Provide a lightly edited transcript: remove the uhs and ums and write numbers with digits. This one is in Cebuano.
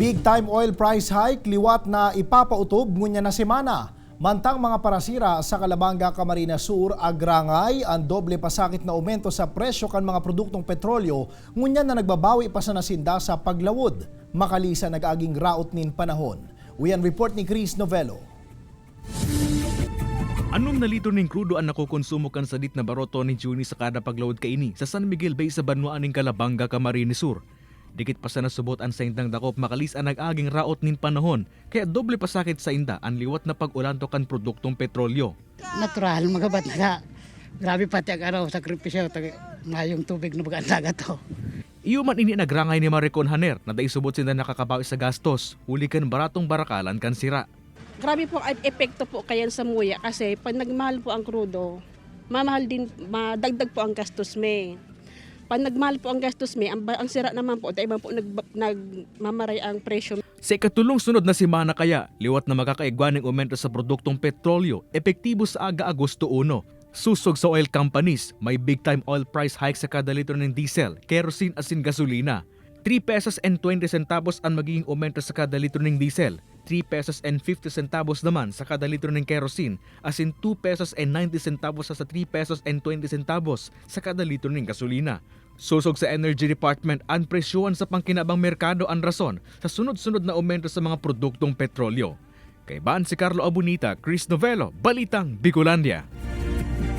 Big time oil price hike liwat na ipapautob ngunya na semana. Mantang mga parasira sa Calabanga, Camarines Sur, agrangay ang doble pasakit na aumento sa presyo kan mga produktong petrolyo, ngunya na nagbabawi pa sana sinda sa paglawod makalisa nag-aging raot nin panahon. Uyan report ni Chris Novello. 6 na litro ning krudo ang nakukonsumo kan sadit na baroto ni Juni sa kada paglawod kaini sa San Miguel Bay sa banwaan ning Calabanga, Camarines Sur. Dikit pa sa nasubot ang saindang dakop makalis ang nag-aging raot nin panahon, kaya doble pasakit sa inda ang liwat na pag-ulanto kan produktong petrolyo. Natural, magabat na. Grabe pati ang araw, sakripisyo, ngayong tubig na baga ang dagat to. Iyo man ini nagrangay ni Maricon Haner na dai subot sinda nakakabawi sa gastos, huli kan baratong barakalan kan sira. Grabe po ang epekto po kaya sa muya kasi pag nagmahal po ang krudo, mamahal din, madagdag po ang gastos me. Pag nagmahal po ang gastos me, ang sira naman po, dahil po nagmamaray ang presyo. Sa ikatulong sunod na semana kaya, liwat na makakaigwa ng aumento sa produktong petrolyo, epektibo sa aga Agosto 1. Susog sa oil companies, may big time oil price hike sa kada litro ng diesel, kerosene asin gasolina. 3 pesos and 20 centavos ang magiging aumento sa kada litro ng diesel. 3 pesos and 50 centavos naman sa kada litro ng kerosene, asin 2 pesos and 90 centavos sa 3 pesos and 20 centavos sa kada litro ng gasolina. Susog sa Energy Department, ang presyuan sa pangkinabang merkado ang rason sa sunod-sunod na aumento sa mga produktong petrolyo. Kay Ban si Carlo Abunita, Chris Novello, Balitang Bicolandia.